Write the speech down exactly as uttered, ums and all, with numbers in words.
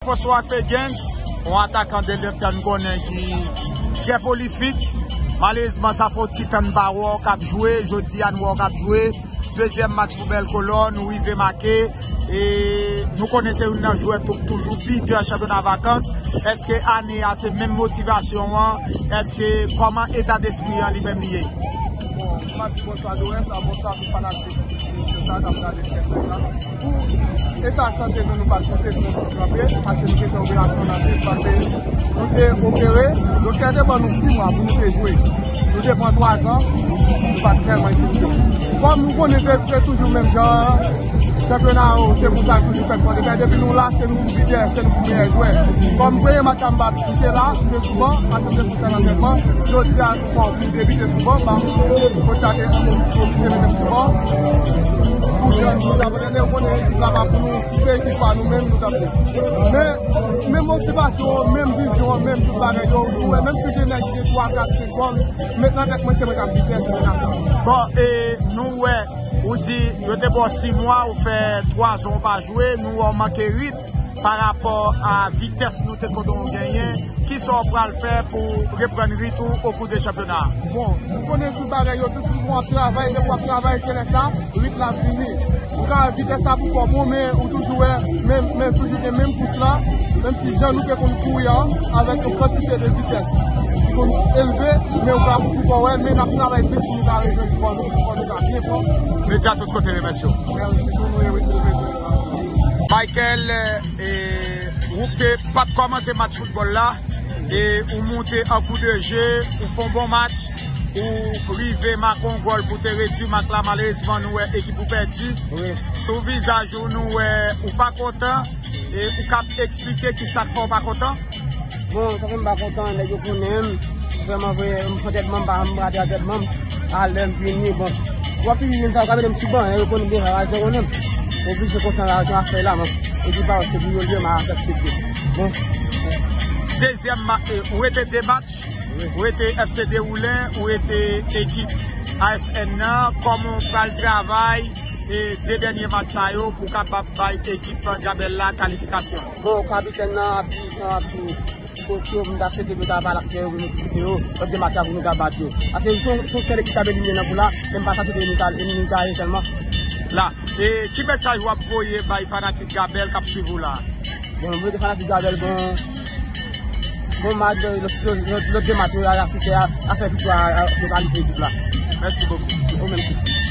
François Fegens, yon atakan de lè tan n konnen ki trè pwolifik. Malerezman, sa fè yon ti tan n pa wè w k ap jwe. Jodi a, n wè w k ap jwe. Dezyèm match pou Bèl Kolòn, ou rive make. E nou konnen se youn nan jwè tou, toujou bidè chanpyona vakans. Èske ane a se menm motivasyon an? Èske kòman eta despri an li menm li ye? Bon, m ap di bonswa Dorès, bonswa tout fanatik. Se sa, n ap gade chèn la. Pou eta sante nou, nou pa t koute, nou ti kanpe, paske nou te fè operasyon nan tit, paske nou te opere, doktè te ban nou sis mwa pou nou te jwe. Nou te pran twa zan, nou pa t tèlman itilize. Kòm nou konnen se, se toujou menm jan, chanpyona yo, se konsa l toujou fèt. Bon, depi, depi nou la, se nou ki lidè, se nou ki meyè jwè. Kòm premye match la, m pa t koute la, m te sou ban, paske m te fè sèl antrenman. Jodi a, Bon, m debite sou ban, ba, kotch la te oblije mete m sou ban. Pou jèn, nou t ap antrene, ou konnen ekip la pa pou nou, si se ekip pa nou menm, nou t ap men, menm motivasyon, menm vizyon, menm tout bagay yo, ou wè, menm si gen nèg ki gen twa, kat, senk gòl, met nan tèt mwen, se mwen k ap bite, se mwen k ap sa. Bon, e nou wè, ou di, yo te ba w sis mwa, ou fè twa zan ou pa jwe, nou wè w manke rit. Pa rapò a vitès nou te konnen w genyen, kisa w pral fè pou reprann rit ou okou de chanpyona a? Bon, ou konnen tout bagay yo, tout moun ap travay, depi w ap travay, se lè sa, rit la ap vini. Ou ka wè vitès la poko bon, men ou toujou wè, men, men toujou gen menm kous la, menm si jan nou te konn kouri an, avèk yon kantite de vitès ki konn elve, men ou ka poko wè, men n ap travay plis pou nou ka rejwenn kò nou, pou kò nou ka byen fò. Medya Tout Kote remèsye w. Mèsi pou nou, e wi, pou nou bezwen. Michael, e, ou te pa t kòmanse match foutbòl la, e ou moute an kou de je, ou fè yon bon match, ou rive make yon gòl pou te redui match la, malerezman nou wè ekip ou pèdi. Wi. Sou vizaj ou nou wè ou pa kontan, e ou ka eksplike kisa k fè w pa kontan? Bon, sa fè m pa kontan, nèg yo konnen m. Vrèman vre, m pran tèt manm, m pa, m rate a tèt manm. A lè m vini, bon. W ap toujou jwenn sa, w ka mete m sou ban, nèg yo konnen m deja, w a zèwo menm. Oblije konsa, la, jan afè la, man. Epi pa, se pou yo l ye, m a fè sipli. Bon. Dezyèm ma-, e, ou rete de match, wi. Ou rete F C Dewoulen, ou rete ekip A S N nan, kòman w pral travay, e, de dènye match sa yo pou w kapab bay ekip Gabèl la kalifikasyon? Bon, kapitèn nan ap di, jan ap di, kote yo, m ta swete pou yo ta pale ak yo, pou nou kite yo, lòt de match la pou nou ka bat yo. Paske se yon, se yon sèl ekip k ap elimine nan poul la, men m pa ta swete nou ta elimine sèlman. La, e ki mesaj w ap voye bay fanatik Gabèl k ap swiv ou la? Bon, m voye fanatik Gabèl, bon, bon match, lòt, lòt, lòt de match yo, a, a, a, a fè viktwa, a, a, pou kalifye ekip la. Mèsi bokou. Ou menm tou.